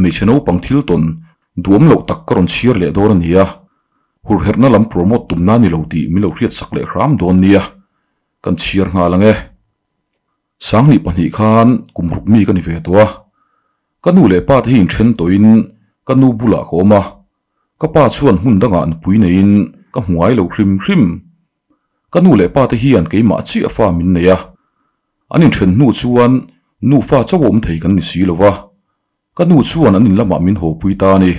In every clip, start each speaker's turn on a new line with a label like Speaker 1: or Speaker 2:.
Speaker 1: Hmeichhe naupang thil tawn duam loh tak ka rawn chhiar leh dawn a nia. Hurherhna lam promote tumna ni lo tih min lo hriatsak leh hram dawn nia. Kan chhiar nghal ang e. Sanghnih pahnih khan kum ruk mi ka ni ve tawh a. Ka nu leh pa te hi inthen tawhin ka nu bulah ka awm a. Ka pa chuan hmun dangah nupui neiin ka hmu ngai lo hrim hrim. Ka nu leh pa te hian keimah chiah fa min nei a. An inthen hnu chuan nufa chauh awm thei kan ni si lo va. Ka nu chuan an in lamah min hawpui ta a ni.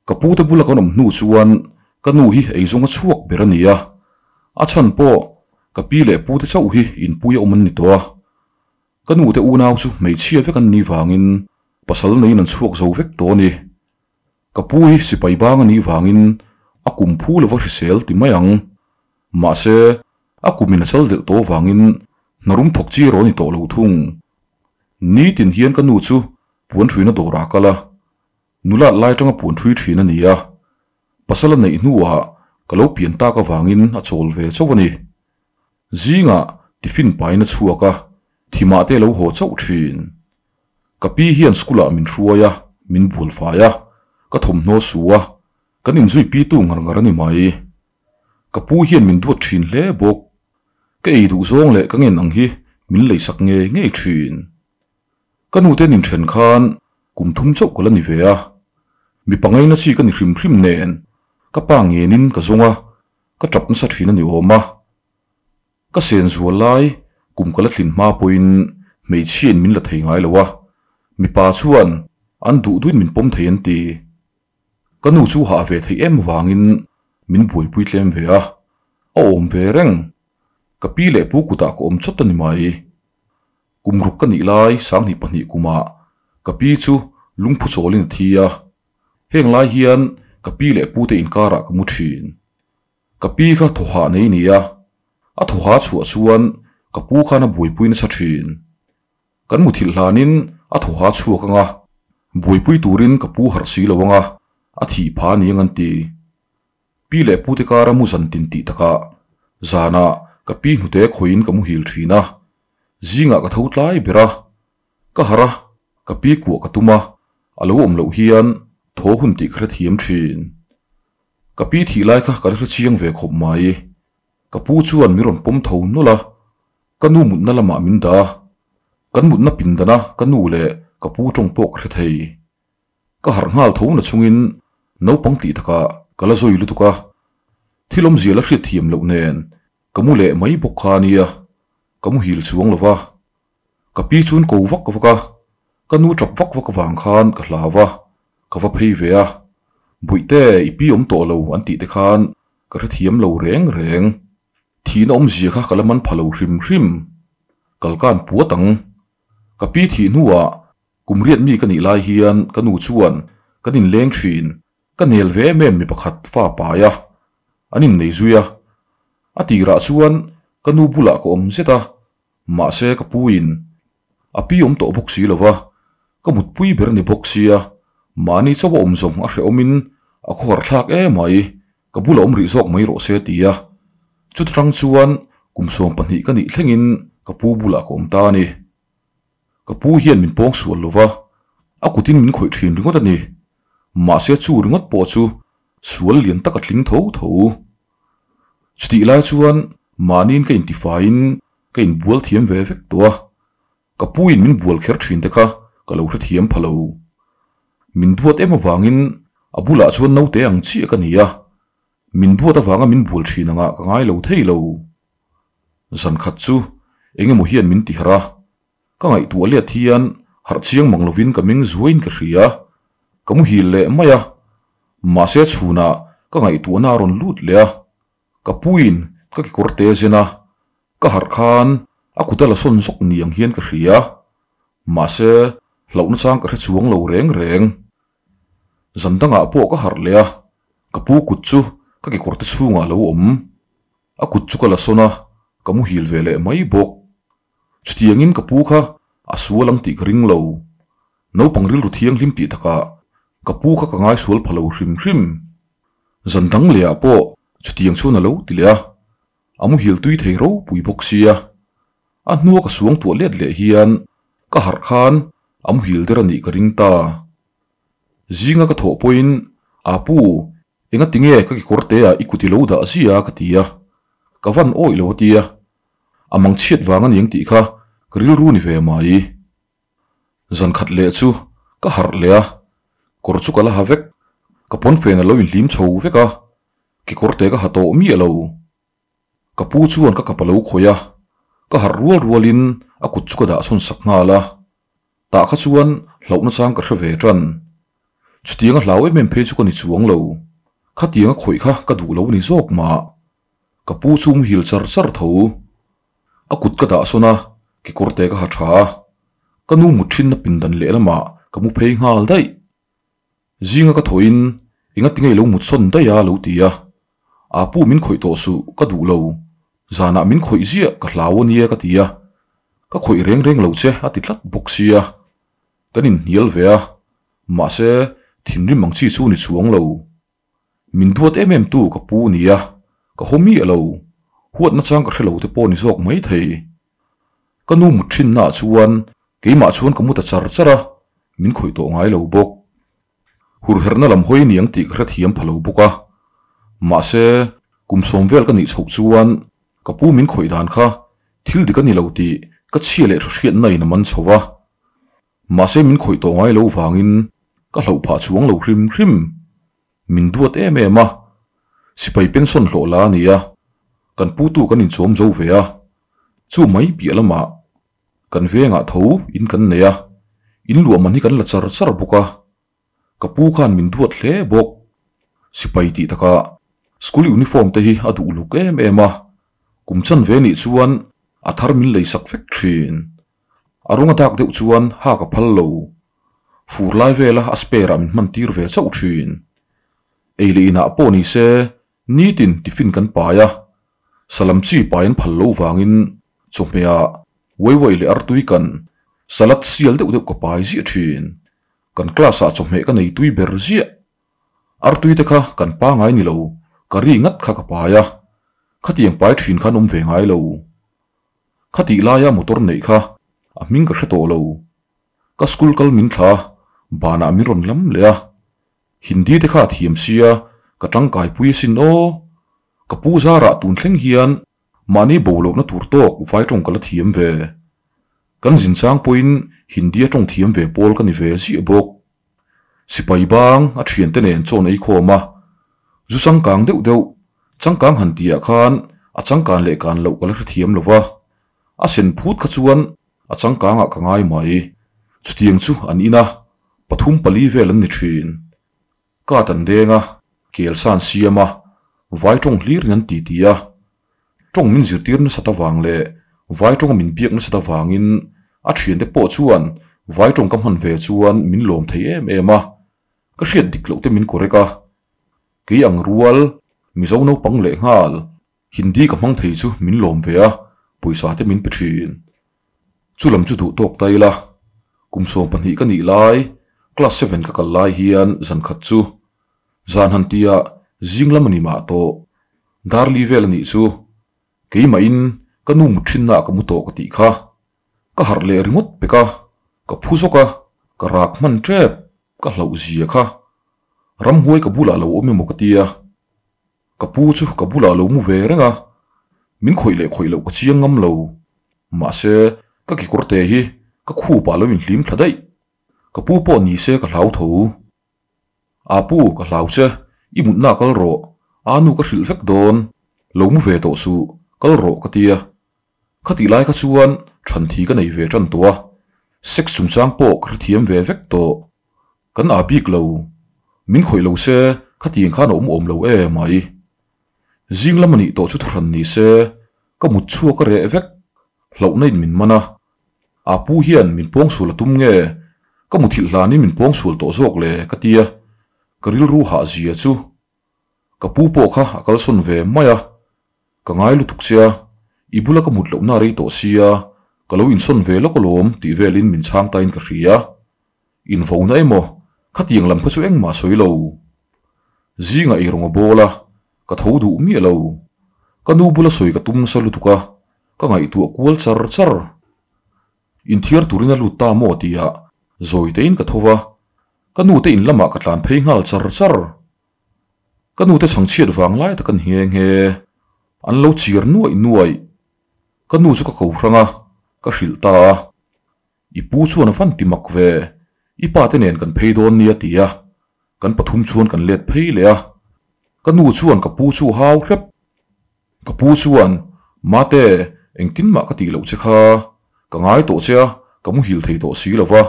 Speaker 1: Ka pu te bula kan awm hnu chuan ka nu hi eizawnga chhuak ber a ni a. A chhan pawh ka pi leh pu te chauh hi inpui a awm an ni tawh a. Ka nu te unau chu hmeichhia vek an nih vangin pasal neiin an chhuak zo vek tawh a ni. Ka pu hi sipai bang a nih vangin a kum phu lova hrisel ti mai ang. Mahse, a kumin a chal delh tawh vangin hnarum thawk chi erawh a ni tawh lo thung. Nitin hian ka nu chu puan ṭhuina dawrah a kal a, nulat lai aṭanga puan ṭhui ṭhin a ni a. Pasal a neih hnuah ka lo pian tak avangin a chawl ve chauh a ni. Zingah tiffin pain a chhuak a, thimah te a lo haw chauh ṭhin. Ka pi hian school ah min hruai a, min bual fai a, ka thawmhnaw su a, kan inzui pi tu ngar ngar a ni mai. Ka pu hian min duat ṭhin hle bawk. Ka ei duh zawng leh ka ngen ang hi min leisak ngei ngei ṭhin. Ka nute nin ṭhen khan kum thum chauh ka la ni ve a, mipa ngaina chi ka ni hrim hrim nen ka pa ngenin ka zawng a, ka ṭap nasa ṭhin a ni awm a. Ka sen zual lai kum ka la thlin hma pawhin hmeichhiain min la thei ngai lo a, mipa chuan an duh duhin min pawm thei an ti. Ka nu chu hah ve theih em vangin min buaipui tlem ve a, a awm ve reng. Ka pi leh pu kutah ka awm chawt a ni mai. Kum ruk ka nih lai sanghnih pahnih kumah ka pi chu lungphu chawlin a thi a, heng lai hian ka pi leh pute inkarah ka mu thin. Ka pi kha thawhah nei ni a, a thawha chhuah chuan ka pu khan a buaipui nasa thin. Kan muthilh hlanin a thawha chhuak anga, buaipui turin ka pu harh si lo anga, a thih pha ni ang an ti. Pi leh pute kara mu zan tin tih takah zanah ka pi hnute khawiin ka muhil thin a, zingah ka tho tlai ber a, ka harh a, ka pi kuah ka tum a, a lo awm loh hian thaw hun tih ka hrethiam thin. Ka pi thih lai kha ka la hre chiang ve khawp mai. Ka pu chuan min rawn pawm tho nawlh a, ka nu mutna lamah min dah a. Kan mutna pindana ka nu leh ka pu tawng pawh ka hre thei. Ka harh nghal tho na chungin naupang tih takah ka la zawi lutuk a. Thil awmzia la hriat thiam loh nen ka mu leh mai bawk kha a nia, ka muhil chuang lo va. Ka pi chuan ko vak vak a, ka nu tap vak vak avang khan ka hlau a, ka va phei ve a. Bawihte i pi awm tawh lo an tih te khan ka hrethiam lo reng reng. Thihna awmzia kha ka la man pha lo hrim hrim. Kalkan puat ang. Ka pi thih hnuah kum riat mi ka nih lai hian ka nu chuan kan inleng thin. Ka nel ve em em mi pakhat fa pai a, an innei zui a. A tirah chuan ka nu bulah ka awm zet a, Mahse ka pu in a pi awm tawh bawk si lova, ka mutpui ber ni bawk sia, mahni chauh a awm zawng a hrehawm in a khawhar thlak em mai, ka bula awm rih zawk mai rawh se ti a. Chutang chuan kum 12 ka nih thleng in ka pu bulah ka awm ta a ni. Ka pu hian min pawng sual lova, a kut in min khawih thin ringawt a ni. Mahse chu ringawt pawh chu sual lian tak a tling tho tho. Chutih lai chuan mahniin ka intifaiin ka inbual thiam ve vek tawh a, ka puiin min bual kher thin te kha ka lo hrethiam pha lo. Min duat em avangin a bulah chuan naute ang chiah ka ni a, min duat avanga min bual thin angah ka ngai lo thei lo. Zan khat chu eng emaw hian min ti harh a, ka ngaihtuah let hian harh chiang mang lovin ka meng zuaiin ka hria, ka muhil leh mai a, mahse chhunah ka ngaihtuahna a rawn lut leh a, ka puiin ka kekawr te zen a, ka harh khan a kut a la sawn zawk ni ang hian ka hria, mahse hlauhna chang ka hre chuang lo reng reng. Zan dangah pawh ka harh leh a, ka pu kut chu ka kekawr te chhungah a lo awm. A kut chu ka la sawn a, ka muhil ve leh mai bawk. Chutiangin ka pu kha a sual ang tih ka ring lo. Naupang rilru thianghlim tih takah ka pu kha ka ngaisual pha lo hrim hrim. Zan dang lehah pawh chutiang chuan a lo ti leh a, a muhil tui thei ropui bawk sia. A hnua ka suang tuah let leh hian ka harh khan a muhil der a nih ka ring ta. Zinga ka thawh pawhin, Apu, engatinge ka kekawr te ah i kut i lo dah zia ka ti a. Ka van awih lo a ti a. A mang chhiat vang a niang tih kha ka rilru ni ve mai. Zan khat leh chu ka harh leh a, kawr chu ka la ha vek. Ka pawnfen a lo inhlim chho vek a, kekawr te ka ha tawh miah lo. Ka pu chuan ka kap a lo khawih a, ka harh rual rualin a kut chu ka dah chhawn sak nghal a. Tah kha chuan hlauhna chang ka hre ve tan. Chutianga hlau em em phei chu ka ni chuang lo. Khatianga khawih kha ka duh lo ni zawk mah. Ka pu chu muhil char char tho. A kut ka dah sawn a, kekawr te ka ha tha a. Ka nu mut thinna pindan lehlamah ka mu phei nghal daih. Zinga ka thawhin engati nge i lo mut sawn daih a lo ti a. Aa pu min khawih tawh suh ka duh lo, zanah min khawih ziah ka hlau a nia ka ti a. Ka khawih reng reng lo che a ti tlat bawk sia. Kan inhnial ve a, mahse thinrim ang chi chu ni chuang lo. Min duat em em tu ka pu nia, ka haw miah lo, huatna chang ka hre lo te pawh ni zawk mai thei. Ka nu mut thinnaah chuan keimah chuan ka mu ta char char a, min khawih tawh ngai lo bawk. Hurherhna lam hawi niang tih ka hrethiam pha lo bawk a. Mahse, kum sawm vel ka nih chhoh chuan ka pu min khawih dan kha thil dik a ni lo tih ka chhia leh hra-hriatna in a man chho va. Mahse min khawih tawh ngai lo vangin ka hlauh phah chuang lo hrim hrim. Min duat em em a, sipai pension hlawh la a ni a, kan putu kan inchawm zo ve a, chu mai piah lamah kan vengah tho in kan nei a, in luah man hi kan la char char bawk a, ka pu khan min duat hle bawk. Sipai tih takah school uniform te hi a duh luk em em a, kum chanve nih chuan a thar min lei sak vek thin. A rawng a dak deuh chuan hak a phal lo. Fur lai vela a spare ah min hman tir ve chauh thin. Ei leh inah pawh ni se nitin tiffin kan pai a, salam chi pai an phal loh vangin chawhmeh ah waiwai leh artui kan salad sial deuh deuh ka pai ziah thin. Kan class ah chawhmeh ka nei tui ber ziah. Artui te kha kan pangai ni lo, curry ngat kha ka pai a, khatiang pai thin khan awm ve ngai lo. Khatih laia motor neih kha a hming ka hre tawh lo. Ka school kal min thla a, banah min rawn lam leh a. Hindi te kha a thiam sia, ka tangkai pui asin aw. Ka pu zarah tun thleng hian mahni bo lohna tur tawk vai tawng ka la thiam ve. Kan zin chang pawhin Hindi a tawng thiam ve pawl ka ni ve ziah bawk. Sipai bang a thiante nen chawn ei khawm a, zu changkang deuh deuh, changkang han tihah khan a changkan leh kan loh ka la hrethiam lo va, a sen phut kha chuan a changkangah ka ngai mai. Chutiang chu an in a, pathum pali vel an ni thin. Kat an deng a, kel san siam a, vai tawng hlirin an titi a. Tawng min zirtir nasat avang leh vai tawnga min biak nasat avangin a thiante pawh chuan vai tawng ka hman ve chuan min lawm thei em em a, ka hriat dik loh te min correct a. Kei ang rual, Mizo naupang leh nghal, Hindi ka hmang thei chu min lawm ve a, pawisa te min pe thin. Chu lam chu duh tawk ta ila, kum 12 ka nih lai, class seven ka kal lai hian zan khat chu zan han tia zing lam a ni mah tawh. Darli vel a nih chu, keimahin ka nu mut thinnaah ka mu tawh ka tih kha. Ka harh leh ringawt pek a, ka phu zawk a, ka rak hman tep, ka hlauh zia kha. Ramhuai ka bulah lo awm emaw ka tia. Ka pu chu ka bulah lo mu ve reng a, min khawih leh khawih loh ka chiang ngam lo. Mahse, ka kekawr te hi ka khupah lo inhlim thla daih. Ka pu pawh ni se ka hlau tho. A pu, ka hlau che, i mutna kal rawh, a nu ka hrilh vek dawn, lo mu ve tawh suh, kal rawh ka ti a. Khatih lai kha chuan thanthi ka nei ve tan tawh a, sex chungchang pawh ka hrethiam ve vek tawh. Kan a bik lo, min khawih lo se khatiang khan a awm awm lo e mai. Zing lam a nih tawh chu thuhran ni se, ka mut chhuak a reh vek, hlauhna in min man a. A pu hian min pawngsual a tum nge? Ka muthilh hlanin min pawngsual tawh zawk le ka ti a, ka rilru hah zia chu. Ka pu pawh kha a kalsawn ve mai a, ka ngai lutuk che a, i bula ka mut lohna a rei tawh sia, ka lo insawn ve lawk alawm tih velin min chhang tain ka hria. Invona emaw, khatiang lam kha chu engmah sawi lo. Zingah eirawng a bawl a, ka tho duh miah lo. Ka nu bula sawi ka tum nasa lutuk a, ka ngaihtuah kual char char. Inthiar turin a lut ta maw tia zawi tein ka tho va. Ka nu te in lamah ka tlan phei nghal char char. Ka nu te chhangchhiat vang lai tak a ni nghe nghe. An lo chir nuaih nuaih. Ka nu chu ka ko hrang a, ka hrilh ta a. I pu chuan a van ti mak ve, i pa te nen kan phei dawn nia ti a, kan pathum chuan kan let phei leh a. Ka nu chuan ka pu chu hau hrep. Ka pu chuan, Mate, engtin mah ka tih loh che kha, ka ngai tawh che a, ka muhil thei tawh si lo va,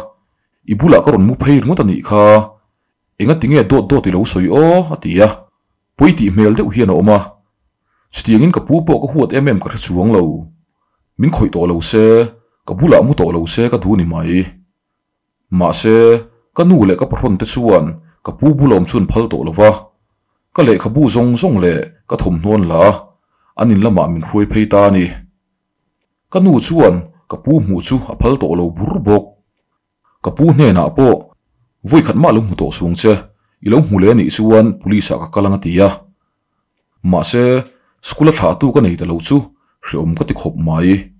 Speaker 1: i bulah ka rawn mu phei ringawt a nih kha, engati nge dawt dawt i lo sawi aw? a ti a, pawi tih hmel deuh hian a awm a. Chutiangin ka pu pawh ka huat em em ka hre chuang lo. Min khawih tawh lo se, ka bulah mu tawh lo se ka duh ni mai. Mahse, ka nu leh ka pahrawn te chuan ka pu bulawm chu an phal tawh lo va. Ka lehkhabu zawng zawng leh ka thawmhnawn la a, an in lamah min hruai phei ta a ni. Ka nu chuan ka pu hmuh chu a phal tawh lo bur bawk. Ka pu hnenah pawh vawi khat mah lo hmu tawh sung che, i lo hmu leh anih chuan police ah ka kal ang a ti a. Mahse, school a thlahtu ka nei ta lo chu hreawm ka ti khawp mai.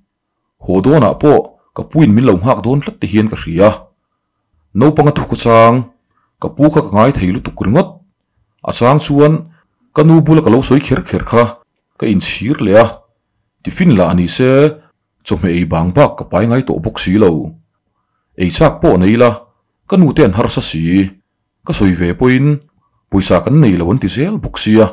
Speaker 1: Haw dawnah pawh ka puin min lo nghak dawn tlat te hian ka hria. Naupang a thuk a chang, ka pu kha ka ngai thei lutuk ringawt. A chang chuan ka nu bula ka lo sawi kher kher kha ka inchhir leh a, tiffin lah ni se chawhmeh ei bang bak ka pai ngai tawh bawk si lo. Ei chak pawh nei la, ka nu te an harsa si, ka sawi ve pawhin pawisa kan nei lo an ti zel bawk sia.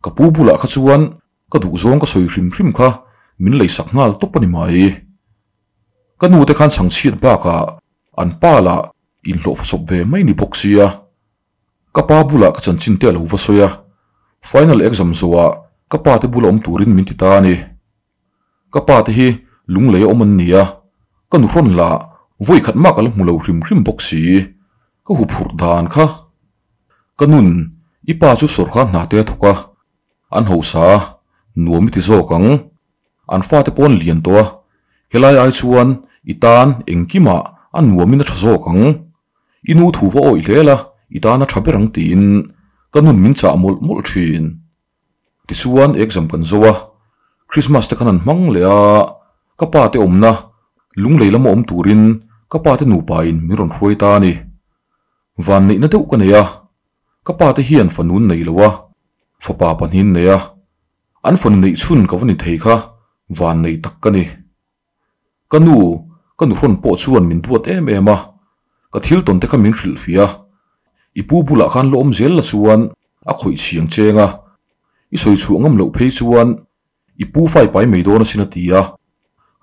Speaker 1: Ka pu bulah kha chuan Ka duh zawng ka sawi hrim hrim kha min leisak nghal tawp a ni mai. Ka nu te khan chhangchhiat bakah an pa lah inhlawhfa chawp ve mai ni bawk sia. Ka pa bulah ka chanchin te a lo va sawi a, final exam zawhah ka pa te bula awm turin min ti ta a ni. Ka pa te hi lunglei a awm an ni a, ka nu hrawn lah vawi khat mah ka la hmu lo hrim hrim bawk si. Ka huphurh dan kha. Ka nun, i pa chu sawrkar hna te a thawk a, An hausa a, nuam i ti zawk ang. An fate pawh an lian tawh a, helai ai chuan i tan engkimah a nuamin a tha zawk ang. I nu thu va awih hle la, i tan a tha ber ang tiin ka nun min chah mawlh mawlh thin. Tichuan exam kan zo a, Christmas te khan an hmang leh a, ka pa te awmna lunglei lama awm turin ka pa te nupain min rawn hruai ta a ni. Vanneihna deuh ka nei a, Ka pa te hian fanun nei lo a, fapa pahnin nei a, an fanu neih chhun ka va ni thei kha van nei tak ka ni. Ka nu, ka nuhrawn pawh chuan min duat em em a, ka thil tawn te kha min hrilh fih a, i pu bulah khan la awm zel la chuan a khawih chhiang cheng a, i sawi chhuah ngam loh phei chuan I pu fai pai mai dawn asin a ti a,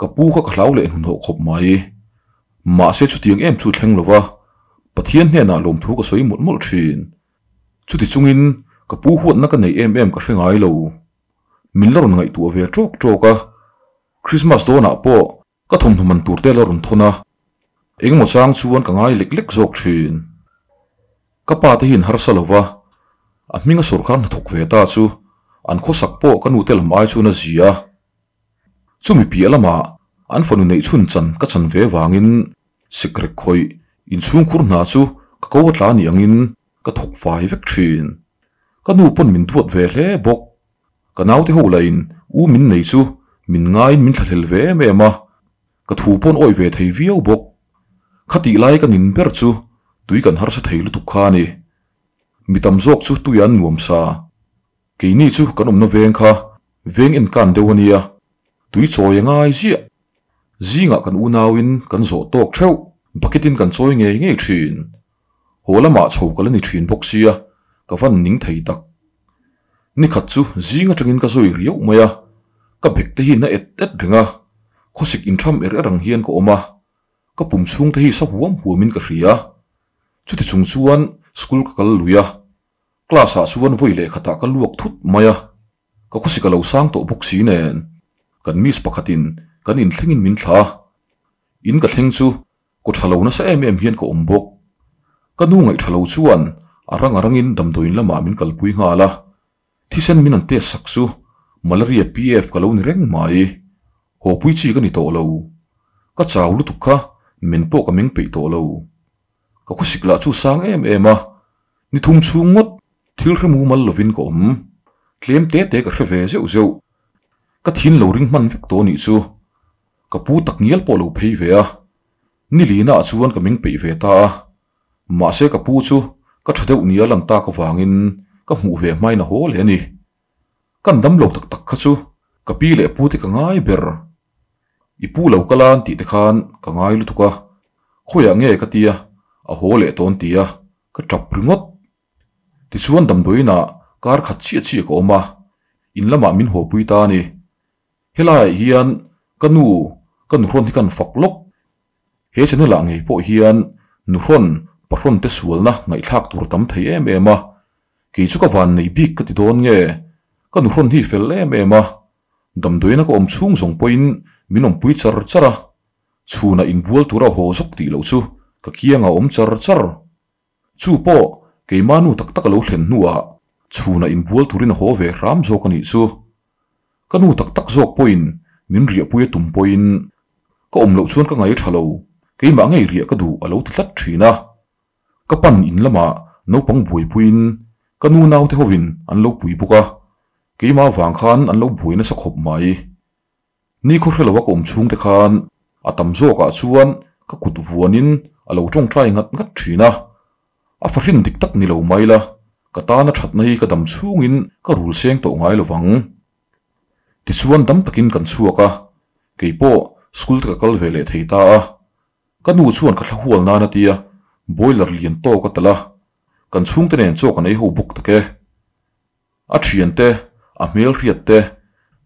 Speaker 1: ka pu kha ka hlau leh hnuhnawh khawp mai. Mahse chutiang em chu thleng lova, Pathian hnenah lawmthu ka sawi mawlh mawlh thin. Chuti chungin ka pu huatna ka neih em em ka hre ngai lo. Min la rawn ngaihtuah ve tawk tawk a, Christmas dawnah pawh ka thawmhnaw man tur te la rawn thawn a, engemaw chang chuan ka ngai lek lek zawk thin. Ka pa te hian harsa lo va, a hminga sawrkar hnathawk ve ta chu an khawsak pawh ka nu te lam ai chuan a zi a. Chumi piah lamah an fanu neih chhun chan ka chan ve vangin sikrek khawih inchhungkhur hna chu ka ko a tla ni angin ka thawk fai vek thin. Ka nu pawn min duat ve hle bawk. Ka naute ho lahin u min nei chu min ngaiin min thlahlel ve em em a, ka thu pawn awih ve thei viau bawk. Khatih lai ka nin ber chu tui kan harsa thei lutuk kha a ni. Mi tam zawk chu tui an nuam sa. Keini chu kan awmna veng kha veng enkan deuh a nia, tui chawi a ngai ziah. Zingah kan unauin kan zawh tawk theuh, bucket in kan chawi ngei ngei thin. Haw lamah chho ka la ni thin bawk sia, ka van ning thei tak. Nikhat chu zing atangin ka zawi riauh mai a, ka bek te hi na et et reng a, khawsik intham er er ang hian ka awm a, ka pum chhung te hi sa huam huamin ka hria. Chuti chung chuan school ka kal lui a, class ah chuan vawi leh khatah ka luak thut mai a, ka khawsik a lo sang tawh bawk si nen, kan miss pakhatin kan inthlengin min thla a, in ka thleng chu Kaw tha lo nasa em em hian ka awm bawk. Ka nu ngaih tha lo chuan a rang a rangin damdawiin lamah min kalpui nghal a, thisen min an test sak chu Malaria PF ka lo ni reng mai. Haw pui chi ka ni tawh lo. Ka chau lutuk kha min pawh ka meng peih tawh lo. Ka khawsik lah chu sang em em a, ni thum chhung ngawt thil hre mumal lovin ka awm. Tlem te te ka hre ve zeuh zeuh. Ka thin lo ring hman vek tawh nih chu. Ka pu tak ngial pawh lo phei ve a, ni lina ah chuan ka meng peih ve ta a. Mahse ka pu chu ka tha deuh nia lan tak avangin ka hmuh ve hmain a haw leh a ni. Kan dam lo tak tak kha chu ka pi leh pu te ka ngai ber. I pu lo kal a an tih te khan ka ngai lutuk a, khawiah nge ka tia a haw leh tawn tia ka tap ringawt. Tichuan damdawiinah kar khat chiah chiah ka awm a, in lamah min haw pui ta a ni. Helaiah hian ka nu ka nuhrawn hi kan fak lawk. He channel ah ngei pawh hian nuhrawn pahrawn te sualna ngaihthlak tur tam thei em em a, kei chu ka van nei bik ka ti dawn nge, ka nuhrawn hi fel em em a, damdawiina ka awm chhung zawng pawhin min awmpui char char a, chhunah inbual tura haw zawk tih loh chu ka kiangah awm char char. Chu pawh keimah nu tak tak a lo thlen hnuah chhunah inbual turin a haw ve hram zawk a nih chu. Ka nu tak tak zawk pawhin min riahpui a tum pawhin ka awm loh chuan ka ngaih tha lo, keimah ngei riah ka duh a lo ti tlat thin a. Ka pan in lamah naupang buaipuiin ka nu naute hovin an lo pui bawk a, keimah vang khan an lo buai nasa khawp mai. Ni khaw hre lo a ka awm chhung te khan a tam zawkah chuan ka kut vuanin a lo tawngtai ngat ngat thin a. A fahrin dik tak ni lo mai la, ka tana thatna hi ka dam chhungin ka rul seng tawh ngai lo vang. Tichuan dam takin kan chhuak a, kei pawh school te ka kal ve leh thei ta a. Ka nu chuan ka thla hual nan a tia, boiler lian tawk a talh a, kan chhungte nen chaw kan ei ho bawk tak e. A thiante, a hmelhriat te,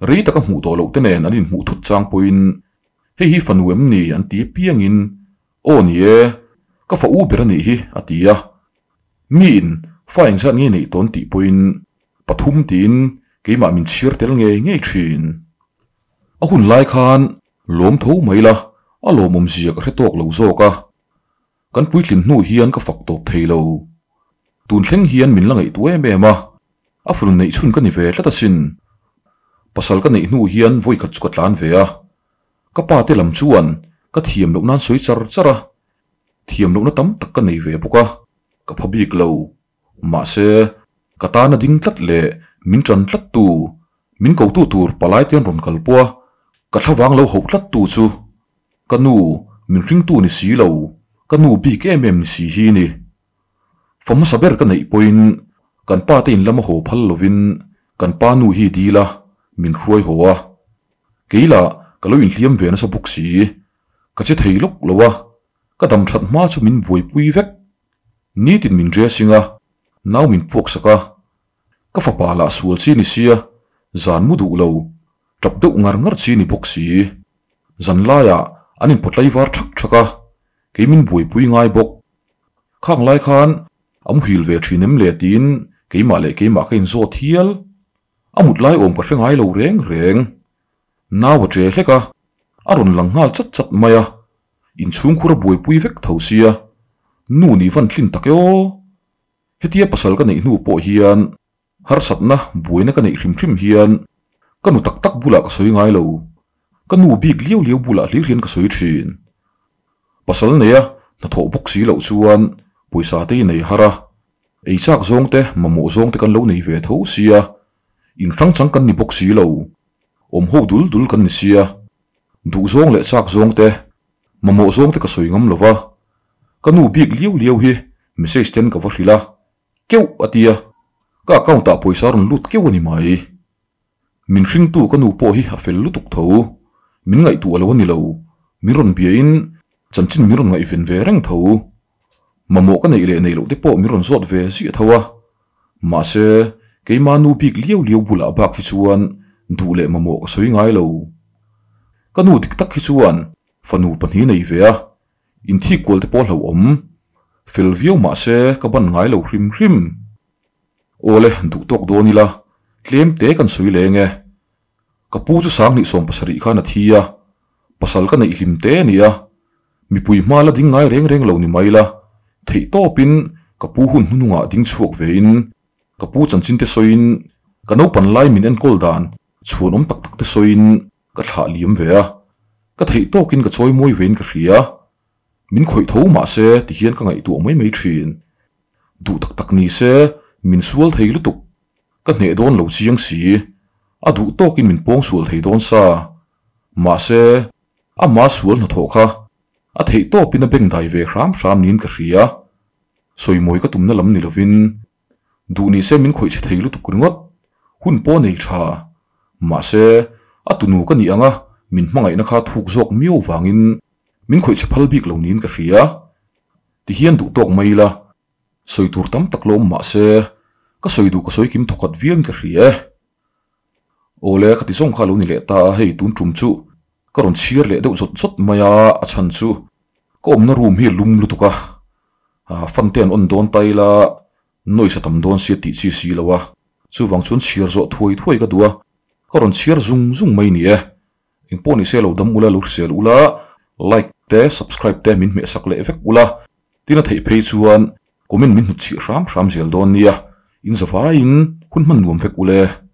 Speaker 1: rei taka hmuh tawh loh te nen an inhmuh thut chang pawhin, Hei hi fanu em ni? an ti apiangin, Aw ni e, ka fa u ber a nih hi, a ti a. Miin fa engzat nge neih tawn tih pawhin, Pathum tiin keimah min chhiar tel ngei ngei thin. A hun lai khan lawm tho mai la, a lawmawmzia ka hre tawk lo zawk a. Kan puitlin hnu hian ka fak tawp thei lo. Tun thleng hian min la ngaihtuah em em a, a fanu neih chhun ka ni ve tlat asin. Pasal ka neih hnu hian vawi khat chu ka tlan ve a. Ka pa te lam chuan ka thiam loh nan sawi char char a, thiam lohna tam tak ka nei ve bawk a, ka pha bik lo. Mahse, ka tana ding tlat leh min tan tlat tu, min kotu tur palai te an rawn kal pawh a, ka thlavang lo hauh tlat tu chu ka nu min hringtu ni si lo, ka nu bik em em ni si hi ni. Fa hmasa ber ka neih pawhin kan pa te in lama haw phal lovin kan pa nu hi dil a, min hruai haw a. Kei lah ka lo inhliam ve nasa bawk si, ka che thei lawk lo a, ka dam that hma chu min buaipui vek. Nitin min dressing a, nau min puak sak a, ka fapa lah sual chi ni sia, zan mu duh lo, tap deuh ngar ngar chi ni bawk si. Zan laiah an inpawtlai var thak thak a, kei min buaipui ngai bawk. Khang lai khan a muhil ve thin em le tiin keimah leh keimah ka inzawt hial. A mut lai awm ka hre ngai lo reng reng. Nau a che hlek a, a rawn lang nghal chat chat mai a, inchhungkhur a buaipui vek tho sia, nu nih van tlin tak e aw. Hetia pasal ka neih hnu pawh hian harsatna buaina ka neih hrim hrim hian ka nu tak tak bulah ka sawi ngai lo, ka nu bik liau liau bulah hlir hian ka sawi thin. Pasal neia hnathawh bawk si loh chuan pawisa te i nei har a, ei chak zawng te mamawh zawng te kan lo nei ve tho sia, inhrang chang kan ni bawk si lo. Awm ho dul dul kan ni sia, duh zawng leh chak zawng te, mamawh zawng te ka sawi ngam lo va, ka nu bik liau liau hi message ten ka va hrilh a, keuh a tia, ka account ah pawisa a rawn lut keuh a ni mai. Min hringtu ka nu pawh hi a fel lutuk tho, min ngaihtuah lo a ni lo, min rawn bia in chanchin min rawn ngaihven ve reng tho. Mamawh ka neih leh neih loh te pawh min rawn zawt ve ziah tho a, mahse keima nu bik liau liau bulah bak hi chuan duh leh mamawh ka sawi ngai lo. Ka nu dik tak hi chuan fanu pahnih nei ve a, inthik kual te pawh hlauhawm fel viau mahse ka ban ngai lo hrim hrim. Awle duh tawk dawn ila tlem te kan sawi leng e. Ka pu chu 2017 khan a thi a, pasal ka neih hlim te a ni a, mipui hma la ding ngai reng reng lo ni mai la, theih tawpin ka pu hun hnuhnungah ding chhuak vein ka pu chanchin te sawiin ka naupan lai min enkawl dan chhuan awm tak tak te sawiin ka thlah liam ve a, ka theih tawkin ka chawi mawi vein ka hria. Min khawih tho mahse tihian ka ngaihtuah mai mai thin. Duh tak tak ni se min sual thei lutuk. Ka hneh dawn lo chiang si, a duh tawkin min pawng sual thei dawn sa. Mahse, ama sual hnathawh kha a theih tawpin a beng dai ve hram hram niin ka hria. Sawimawi ka tumna lam ni lovin duh ni se min khawih chhe thei lutuk ringawt. Hun pawh nei tha. Mahse, a tunu ka nih anga min hmangaihna kha thuk zawk miau vangin min khawih chhe phal bik lo niin ka hria. Tihian duh tawk mai ila, sawi tur tam tak lawm mahse, ka sawi duh ka sawi kim thawkhat viauin ka hria e. Awle, ka ti zawng kha a lo ni leh ta a, hei tun tum chu ka rawn chhiar leh deuh zawt zawt mai a, a chhan chu ka awmna room hi a lum lutuk a, fan te an on dawn ta ila noise a tam dawn sia tih chi si lo a, chuvang chuan chhiar zawh thuai thuai ka duh a, ka rawn chhiar zung zung mai ni e. Engpawh ni se lo dam ula, lo hrisel ula, like te subscribe te min hmehsak leh vek ula, tin a theih phei chuan comment min hnutchhih hram hram zel dawn nia, in zavaiin hun hman nuam vek ule.